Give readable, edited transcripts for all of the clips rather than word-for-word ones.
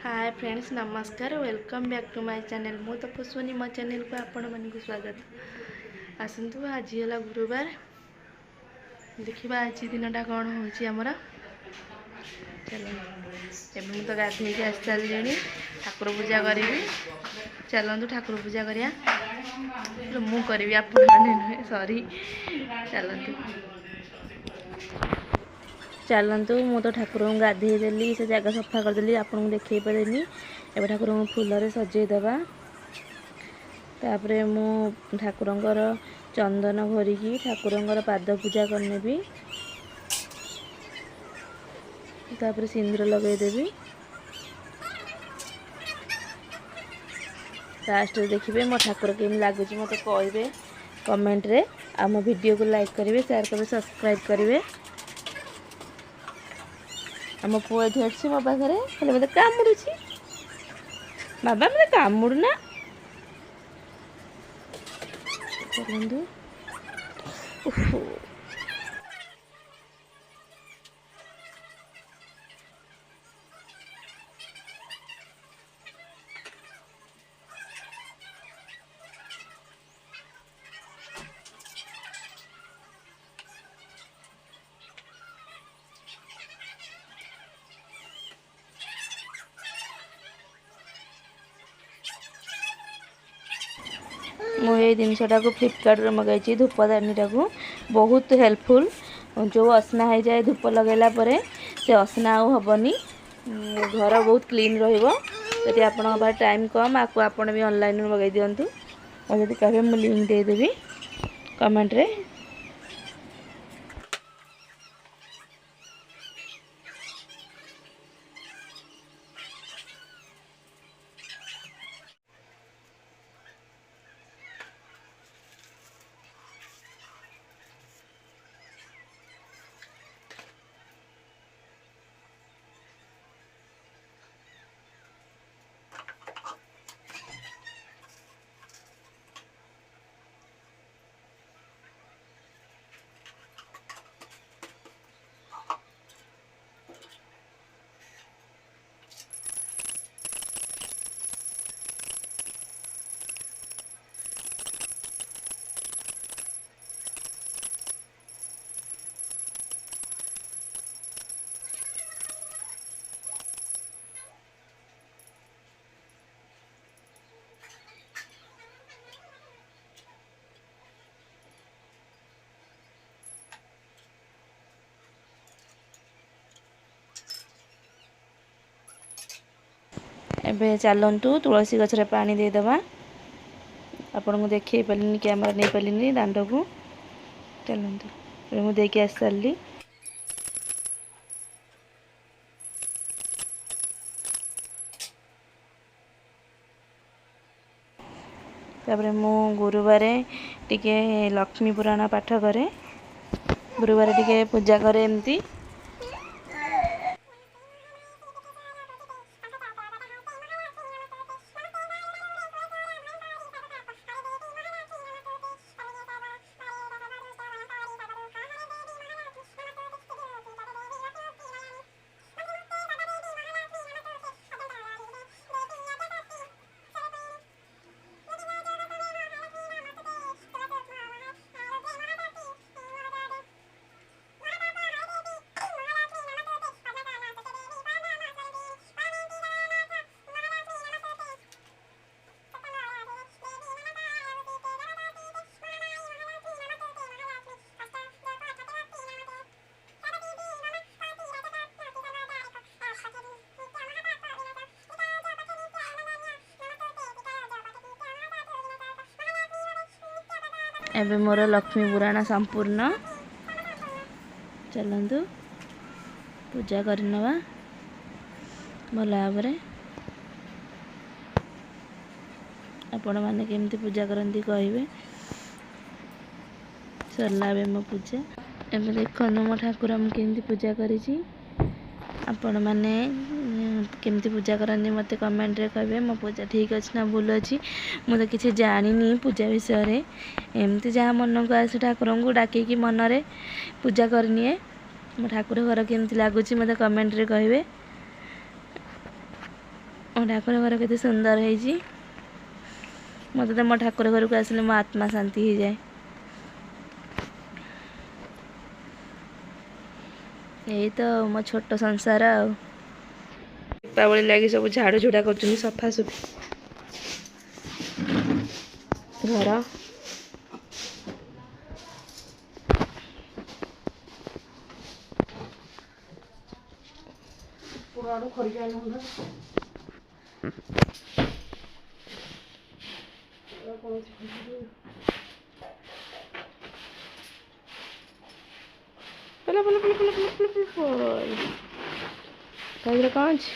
ହାଏ friends, ନମସ୍କାର। Welcome back to my channel. ମୁଁ ତପସ୍ୱିନୀ, ମୋ ଚ୍ୟାନେଲ୍କୁ ଆପଣମାନଙ୍କୁ ସ୍ୱାଗତ। ଆସନ୍ତୁ, ଆଜି ହେଲା ଗୁରୁବାର। ଦେଖିବା ଆଜି ଦିନଟା କ'ଣ ହେଉଛି ଆମର। ଚାଲନ୍ତୁ, ଏବେ ମୁଁ ତ ଗାଧେଇକି ଆସି ସାରିଲିଣି, ଠାକୁର ପୂଜା କରିବି। ଚାଲନ୍ତୁ ଠାକୁର ପୂଜା କରିବା। ମୁଁ କରିବି, ଆପଣମାନେ ନୁହେଁ, ସରି। ଚାଲନ୍ତୁ ଚାଲନ୍ତୁ। ମୁଁ ତ ଠାକୁରଙ୍କୁ ଗାଧେଇ ଦେଲି, ସେ ଜାଗା ସଫା କରିଦେଲି, ଆପଣଙ୍କୁ ଦେଖେଇ ପାରିଲିନି। ଏବେ ଠାକୁରଙ୍କୁ ଫୁଲରେ ସଜେଇ ଦେବା। ତାପରେ ମୁଁ ଠାକୁରଙ୍କର ଚନ୍ଦନ ଘୋରିକି ଠାକୁରଙ୍କର ପାଦ ପୂଜା କରିନେବି। ତାପରେ ସିନ୍ଦୁର ଲଗାଇଦେବି। ଲାଷ୍ଟରେ ଦେଖିବେ ମୋ ଠାକୁର କେମିତି ଲାଗୁଛି, ମୋତେ କହିବେ କମେଣ୍ଟରେ। ଆଉ ମୋ ଭିଡ଼ିଓକୁ ଲାଇକ୍ କରିବେ, ସେୟାର କରିବେ, ସବସ୍କ୍ରାଇବ୍ କରିବେ। ଆମ ପୁଅ ଏଠି ଅଛି ମୋ ପାଖରେ, ହେଲେ ମୋତେ କାମୁଡ଼ୁଛି। ବାବା, ମୋତେ କାମୁଡ଼ୁ ନା। ଚାଲନ୍ତୁ। ମୁଁ ଏଇ ଜିନିଷଟାକୁ ଫ୍ଲିପକାର୍ଟରୁ ମଗାଇଛି, ଧୂପଦାନୀଟାକୁ। ବହୁତ ହେଲ୍ପଫୁଲ୍। ଯେଉଁ ଅସନା ହେଇଯାଏ ଧୂପ ଲଗାଇଲା ପରେ, ସେ ଅସନା ଆଉ ହେବନି, ଘର ବହୁତ କ୍ଲିନ୍ ରହିବ। ଯଦି ଆପଣଙ୍କ ପାଖରେ ଟାଇମ୍ କମ୍, ଆକୁ ଆପଣ ବି ଅନଲାଇନ୍ରୁ ମଗାଇ ଦିଅନ୍ତୁ। ଆଉ ଯଦି କହିବେ, ମୁଁ ଲିଙ୍କ୍ ଦେଇଦେବି କମେଣ୍ଟରେ। ଏବେ ଚାଲନ୍ତୁ ତୁଳସୀ ଗଛରେ ପାଣି ଦେଇଦେବା। ଆପଣଙ୍କୁ ଦେଖେଇ ପାରିଲିନି, କ୍ୟାମେରା ନେଇପାରିଲିନି ଦାଣ୍ଡକୁ। ଚାଲନ୍ତୁ, ଏବେ ମୁଁ ଦେଇକି ଆସି ସାରିଲି। ତାପରେ ମୁଁ ଗୁରୁବାର ଟିକେ ଲକ୍ଷ୍ମୀ ପୁରାଣ ପାଠ କରେ, ଗୁରୁବାର ଟିକେ ପୂଜା କରେ ଏମିତି। ଏବେ ମୋର ଲକ୍ଷ୍ମୀ ପୁରାଣ ସମ୍ପୂର୍ଣ୍ଣ। ଚାଲନ୍ତୁ ପୂଜା କରିନେବା ଭଲ ଭାବରେ। ଆପଣମାନେ କେମିତି ପୂଜା କରନ୍ତି କହିବେ। ସରିଲା ଏବେ ମୋ ପୂଜା। ଏବେ ଦେଖନ୍ତୁ ମୋ ଠାକୁର ମୁଁ କେମିତି ପୂଜା କରିଛି। ଆପଣମାନେ କେମିତି ପୂଜା କରନ୍ତି ମୋତେ କମେଣ୍ଟରେ କହିବେ। ମୋ ପୂଜା ଠିକ୍ ଅଛି ନା ଭୁଲ ଅଛି? ମୁଁ ତ କିଛି ଜାଣିନି ପୂଜା ବିଷୟରେ। ଏମିତି ଯାହା ମନକୁ ଆସେ ଠାକୁରଙ୍କୁ ଡାକିକି ମନରେ ପୂଜା କରିନିଏ। ମୋ ଠାକୁର ଘର କେମିତି ଲାଗୁଛି ମୋତେ କମେଣ୍ଟରେ କହିବେ। ମୋ ଠାକୁର ଘର କେତେ ସୁନ୍ଦର ହେଇଛି। ମୋତେ ତ ମୋ ଠାକୁର ଘରକୁ ଆସିଲେ ମୋ ଆତ୍ମା ଶାନ୍ତି ହେଇଯାଏ। ଏଇ ତ ମୋ ଛୋଟ ସଂସାର। ଆଉ ଦୀପାବଳି ଲାଗି ସବୁ ଝାଡ଼ୁ ଝୁଡ଼ା କରୁଛନ୍ତି, ସଫାସୁଫି ଘର। ପଲା ପଲା ପଲା ପଲା ପଲା ପଲା ପଲା। ତା ଭିତରେ କ'ଣ ଅଛି?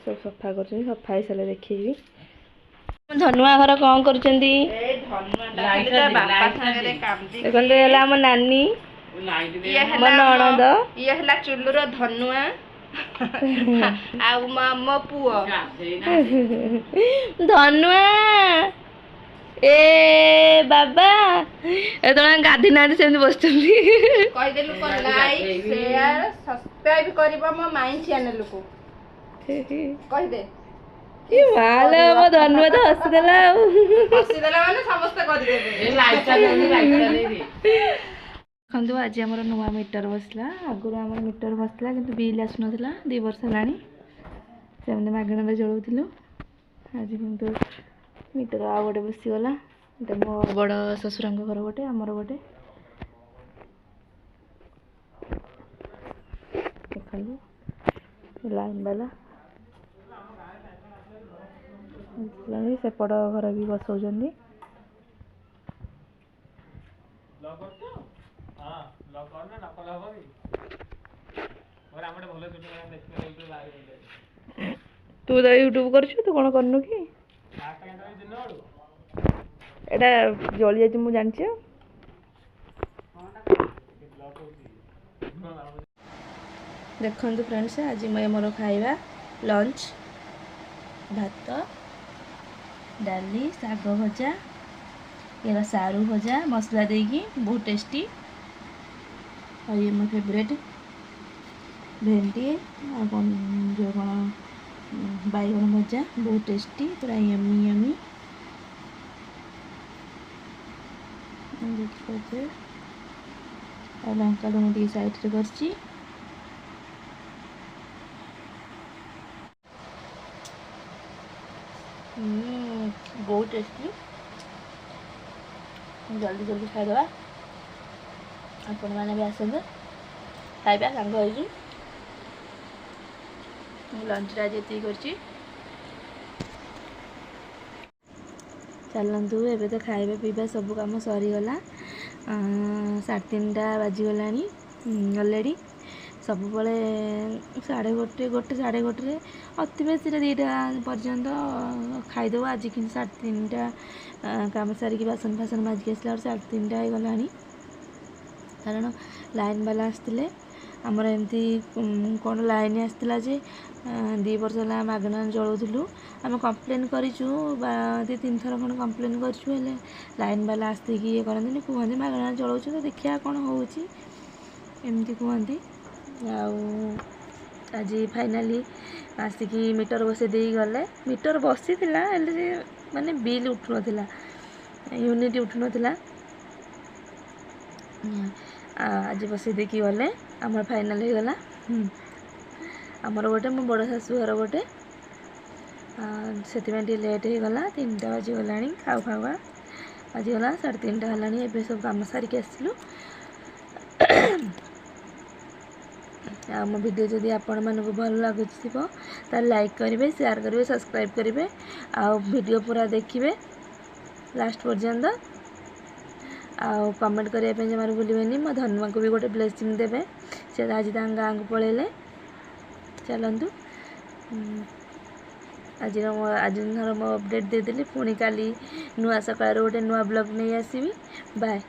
ସବୁ ସଫା କରୁଛନ୍ତି, ସଫା ହେଇସାରିଲେ ଦେଖେଇବି। ଧନୁଆ ଘର କ'ଣ କରୁଛନ୍ତି ଦେଖନ୍ତୁ। ହେଲା ଆମ ନାନୀ, ମୋ ନଣନ୍ଦ। ଇଏ ହେଲା ଚୁଲୁର ଧନୁଆ ଆଉ ମୋ ପୁଅ ଧନୁଆ। ଏ ବାବା, ଏତେବେଳେ ଗାଧେଇ ନାହାନ୍ତି, ସେମିତି ବସିଛନ୍ତି। କହିଦେଲୁ, ଲାଇକ୍, ସେୟାର, ସବସ୍କ୍ରାଇବ କରିବ ମୋ ମାଇ ଚ୍ୟାନେଲକୁ କହିଦେ। ମାଲ, ମୋ ଧନୁଆ ତ ହସିଦେଲା। ଆଉ ହସିଦେଲା ମାନେ ସମସ୍ତେ କରିଦେବେ। ଦେଖନ୍ତୁ, ଆଜି ଆମର ନୂଆ ମିଟର ବସିଲା। ଆଗରୁ ଆମର ମିଟର ବସିଥିଲା କିନ୍ତୁ ବିଲ୍ ଆସୁନଥିଲା। 2 ବର୍ଷ ହେଲାଣି ସେମିତି ମାଗଣାରେ ଚଳଉଥିଲୁ। ଆଜି କିନ୍ତୁ ମିଟର ଆଉ ଗୋଟେ ବସିଗଲା। ଏଇଟା ମୋ ବଡ଼ ଶ୍ୱଶୁରଙ୍କ ଘର ଗୋଟେ, ଆମର ଗୋଟେ। ଦେଖନ୍ତୁ, ଲାଇନ୍ ବାଲା ଆସିଲାଣି, ସେପଟ ଘର ବି ବସଉଛନ୍ତି। ତୁ ତ ୟୁଟ୍ୟୁବ କରୁଛୁ, ତୁ କ'ଣ କରୁନୁ କି? ଏଇଟା ଜଳି ଯାଇଛି, ମୁଁ ଜାଣିଛି। ଆଉ ଦେଖନ୍ତୁ ଫ୍ରେଣ୍ଡସ୍, ଆଜି ମୁଁ ମୋର ଖାଇବା ଲଞ୍ଚ ଭାତ, ଡାଲି, ଶାଗ ଭଜା, ଇଏ ସାରୁ ଭଜା ମସଲା ଦେଇକି, ବହୁତ ଟେଷ୍ଟି। ଆଉ ଇଏ ମୋ ଫେଭରେଟ୍ ଭେଣ୍ଡି ଆଉ କ'ଣ ଯେଉଁ କ'ଣ ବାଇଗଣ ଭଜା, ବହୁତ ଟେଷ୍ଟି, ପୁରା ୟମି ୟମି। ଦେଖିପାରୁଥିବେ। ଆଉ ଲଙ୍କା ଲୁଣ ଟିକେ ସାଇଡ଼ରେ କରିଛି। ବହୁତ ଟେଷ୍ଟି। ଜଲ୍ଦି ଜଲ୍ଦି ଖାଇଦେବା। ଆପଣମାନେ ବି ଆସନ୍ତୁ, ଖାଇବା ସାଙ୍ଗ ହେଇକି। ମୁଁ ଲଞ୍ଚରେ ଆଜି ଏତିକି କରିଛି। ଚାଲନ୍ତୁ, ଏବେ ତ ଖାଇବା ପିଇବା ସବୁ କାମ ସରିଗଲା। 3:30 ବାଜିଗଲାଣି ଅଲରେଡ଼ି। ସବୁବେଳେ 1:30, 1, 1:30ରେ, ଅତି ବେଶୀରେ 2ଟା ପର୍ଯ୍ୟନ୍ତ ଖାଇଦେବୁ। ଆଜି କିନ୍ତୁ 3:30, କାମ ସାରିକି ବାସନ ଫାସନ ମାଜିକି ଆସିଲା ବେଳକୁ 3:30 ହେଇଗଲାଣି, କାରଣ ଲାଇନ୍ ବାଲା ଆସିଥିଲେ। ଆମର ଏମିତି କ'ଣ ଲାଇନ୍ ଆସିଥିଲା ଯେ 2 ବର୍ଷ ହେଲା ମାଗଣା ଜଳଉଥିଲୁ। ଆମେ କମ୍ପ୍ଲେନ୍ କରିଛୁ ବା 2 3 ଥର ଖଣ୍ଡେ କମ୍ପ୍ଲେନ୍ କରିଛୁ, ହେଲେ ଲାଇନ୍ ବାଲା ଆସିକି ଇଏ କରନ୍ତିନି। କୁହନ୍ତି ମାଗଣା ଜଳଉଛୁ ତ, ଦେଖିବା କ'ଣ ହେଉଛି, ଏମିତି କୁହନ୍ତି। ଆଉ ଆଜି ଫାଇନାଲି ଆସିକି ମିଟର ବସେଇ ଦେଇକି ଗଲେ। ମିଟର ବସିଥିଲା, ହେଲେ ସେ ମାନେ ବିଲ୍ ଉଠୁନଥିଲା, ୟୁନିଟ୍ ଉଠୁନଥିଲା। ଆଜି ବସେଇ ଦେଇକି ଗଲେ, ଆମର ଫାଇନାଲ୍ ହେଇଗଲା। ଆମର ଗୋଟେ, ମୋ ବଡ଼ ଶାଶୁ ଘର ଗୋଟେ, ସେଥିପାଇଁ ଟିକେ ଲେଟ୍ ହେଇଗଲା। 3ଟା ବାଜିଗଲାଣି, ଖାଉ ଖାଉ ବାଜିଗଲା, 3:30 ହେଲାଣି। ଏବେ ସବୁ କାମ ସାରିକି ଆସିଲୁ। ଆଉ ମୋ ଭିଡ଼ିଓ ଯଦି ଆପଣମାନଙ୍କୁ ଭଲ ଲାଗୁଥିବ, ତାହେଲେ ଲାଇକ୍ କରିବେ, ସେୟାର କରିବେ, ସବସ୍କ୍ରାଇବ୍ କରିବେ ଆଉ ଭିଡ଼ିଓ ପୁରା ଦେଖିବେ ଲାଷ୍ଟ ପର୍ଯ୍ୟନ୍ତ। ଆଉ କମେଣ୍ଟ କରିବା ପାଇଁ ଜମାରୁ ଭୁଲିବେନି। ମୋ ଧନୁଆକୁ ବି ଗୋଟେ ବ୍ଲେସିଂ ଦେବେ, ସେ ଆଜି ତାଙ୍କ ଗାଁକୁ ପଳେଇଲେ। ଚାଲନ୍ତୁ, ଆଜିର ମୋ ଆଜି ଧର ମୋ ଅପଡ଼େଟ୍ ଦେଇଦେଲି। ପୁଣି କାଲି ନୂଆ ସକାଳରୁ ଗୋଟେ ନୂଆ ବ୍ଲଗ୍ ନେଇ ଆସିବି। ବାଏ।